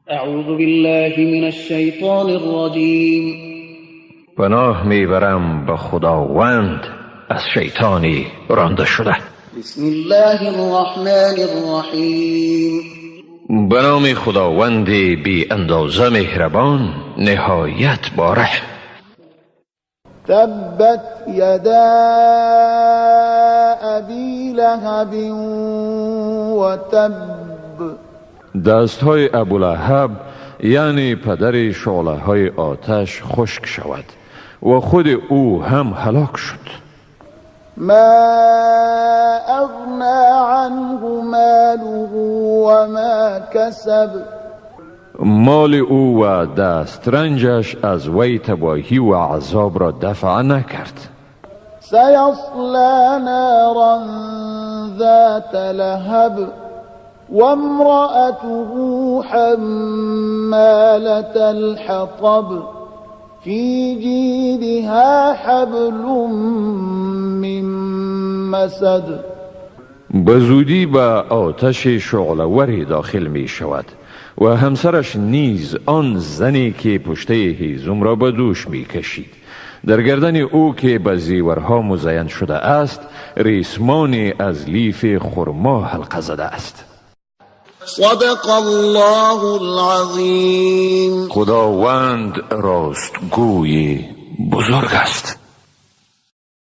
أعوذ بالله من الشیطان الرجیم. پناه میبرم به خداوند از شیطانی رانده شده. بسم الله الرحمن الرحیم. به نام خداوند بی اندازه مهربان، نهایت با رحم. تبت یدا ابی لهب و تب. دستهای ابولهب، یعنی پدر شعله های آتش، خشک شود و خود او هم هلاک شد. ما اغنی عنه ماله وما کسب. مال او و دسترنجش از وی تباهی و عذاب را دفع نکرد. سیصلی نارا ذات لهب وامرأته حمالة الحطب في جیدها حبل من مسد. به زودی به آتش شعله‌وری داخل می شود و همسرش نیز، آن زنی که پشته هیزم را به دوش می کشید. در گردن او که به زیورها مزین شده است، ریسمانی از لیف خرما حلقه زده است. صدق الله العظیم. خداوند راستگوی بزرگ است.